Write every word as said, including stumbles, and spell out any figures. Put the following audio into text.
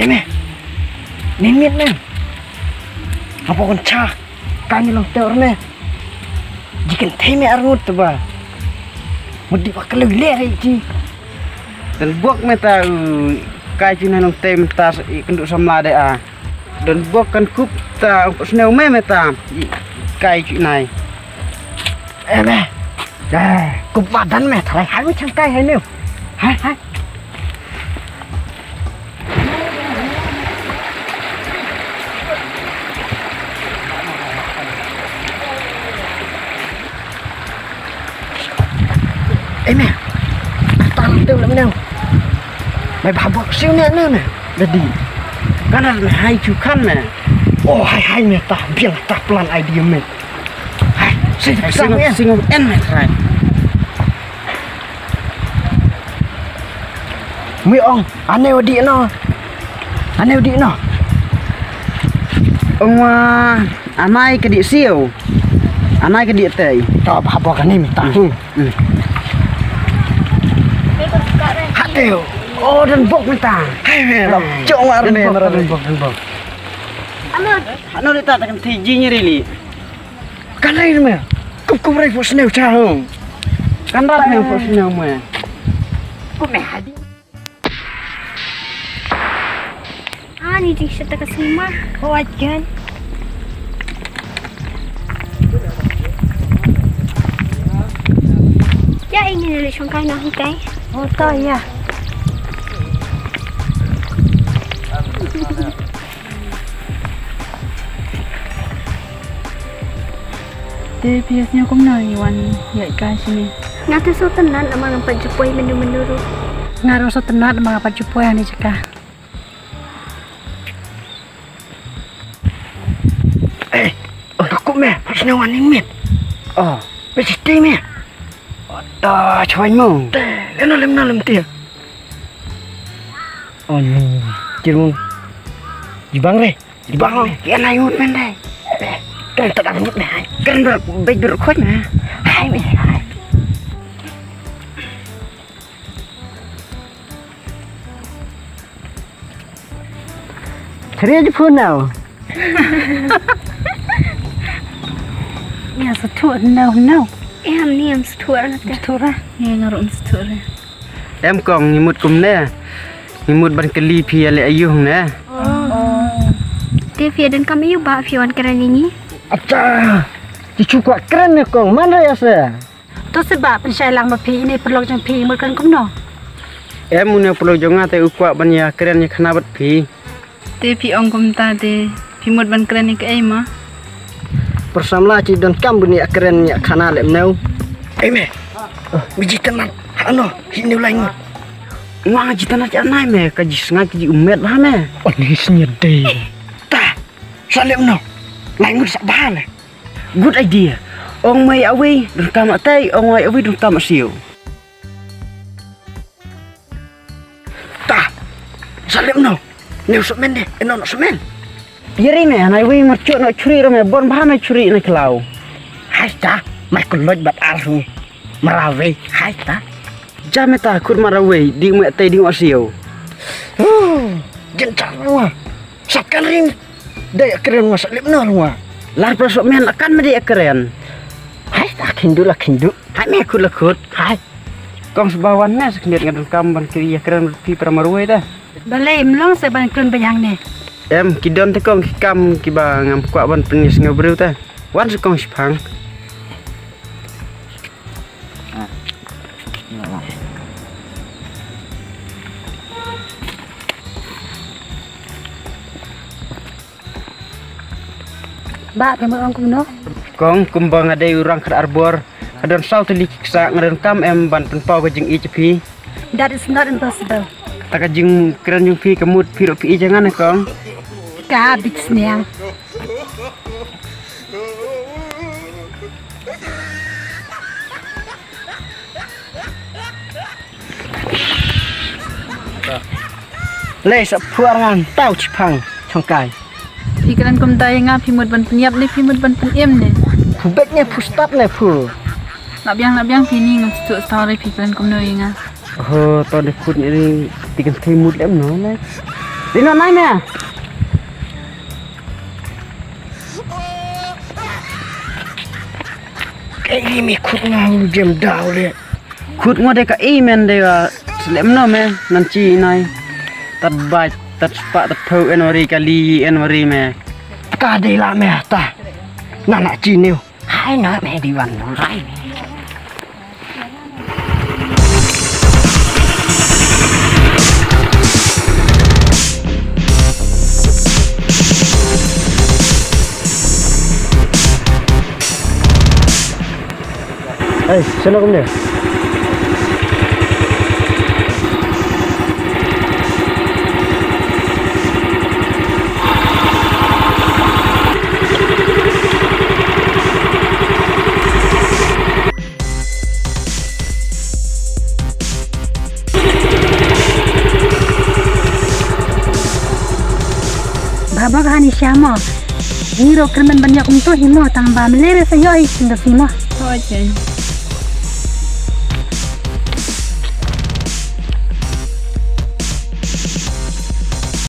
Eme. Nin mit me. Hapo kon cha. Ka ni long tor me. Jikin thei me arngut ba. Mudi ba kalau le ai ji. Dan bok me ta, u, kai ji na long tem ta i kendu samla de a. Dan bok kan kup ta, u, snew me me ta. I, kai ji nai. Eme. Eh, kup badan me, tharai hai me chang kai hai new. Hai, hai. Eme. Tang tu lam new. Mai bhabok siu ne ne ne. Dadi. Kana me hai chu kan me. Oh, hai hai me ta, biang ta plan idea me. Hai, sing, sing, sing, en me tharai. Mui ong, ane wadi no. Ane wadi no. Ong wa, anai ka di siu. Anai ka di tei. To ba bo kani mi ta. Hmm. Hmm. Hateo. Oh, dan bok mi ta. Hai me, lo. Chong war me, dan bok, dan bok. Ano di ta ta kan ti ji ni rili. Kan rai me. Kup kup rai fo snew cha ho. Kan rai me fo snew me. Kup me hadi. Ani ding shata ka sima. Ko ajan. Ya ini nili shongkai na hikai. Oh to ya. Te phi ïa sngewbha kumno ngi wan ïaid kai shane? Nga te sngewtynnat namar ngam pat ju poi mynno mynno ruh. Nga ruh sngewtynnat namar ngam pat ju poi hangne jaka. Eh, oh, takut me, harus nyawa ni mit. Oh, peti me. Ada cuan mo. Te, kena lem na lem tia. Oh, ni. Jirmung. Jibang re. Jibang. Kena ngut men dai. Kena tak dapat ngut na. Kena ber, baik berkot na. Hai me, hai. Chari ji phun nau. Nia sa thuh nau nau. Em ni em sa thuh na te. Thuh ra. Nia nga ruh em sa thuh ra. Em kong, ngi mut kumne. Ngi mut ban kylli phi ïa leh aïu ne. Oh. Te phi don kam aïu ba phi wan kren ïa ngi. Acha. Ji chu kwah kren ne kong, man ra ïa se. To se ba pynshai lang ba phi ine paralok jong phi mut kren kumno. Em une paralok jong nga te u kwah ban ïa kren ïa khana bad phi. Te phi ong kumta te phi mut ban kren ïa kaei ma? Par samla chi don kam bun ïa kren ïa khana lem neu. Ei me. Mi ji tynat. Hano hi neu lai ngut. Nga ji tynat ïa nai me ka ji sngai ka ji umet ba me. Oni sñiat dei. Ta. Sa lem no. Lai ngut sa ba le. Good idea. Ong mai awei, dun kam atai, ong mai awei, dun kam asiu. Ta. Sa lem no. Neu semen de, eno no semen. Yeri me, nai wei merchuk no churi ro me, bon bah me churi ne kelau. Hai ta, mai kuloj bat arhu. Marawe, hai ta. Jam ta khut marawe, ding me atai ding asiu. Huh, jen char wa. Sakan ring. Dai akren wa sa lip no wa. Lar pra sok men akan me dai akren. Hai ta khindu la khindu. Hai me khut la khut. Hai. Kong sba wan ne sa khnit ngan kam ban kri akren phi pra marwei da. Balei mlong sa ban kren bajang ne. Em ki don te kong ki kam kiba ngam kwah ban pynis nga breu ta. Wan sa kong shipang. Ba, phi mut ong kumno? Kong, kumba nga dei u rang khat arbor, ka don saw tylli ki ksa, nga don kam em ban pynpaw ka jingïeit phi. That is not impossible. Kata ka jingkren jong phi ka mut phi ruh phi ïeit ïa nga ne kong. Ka bit sniang. Lei sa phuar ngan tau chipang chongkai. Phi kren kumta ïa nga phi mut ban pynïap ne phi mut ban pynim ne. Phu bek ne phu stap ne phu. Lap biang lap biang phi ni ngam suk sorry phi kren kumno ïa nga. Ho to de khut ni ti kan thei mut lem no le. Dino nai me. Kaei me khut nga u jem daw le. Khut ngo de kaei men de wa slem no me nan chi nai. Tat bach, tat spa, tat thau en wari kali en wari me. Ka de la me ta. Na na chi niu. Hai na me di wan no rai me. Hey, sana kumne. Baba ka hani shamo. Hiro kermen banyak untuk himo tang ba melere sayo hi sindo simo. Oke.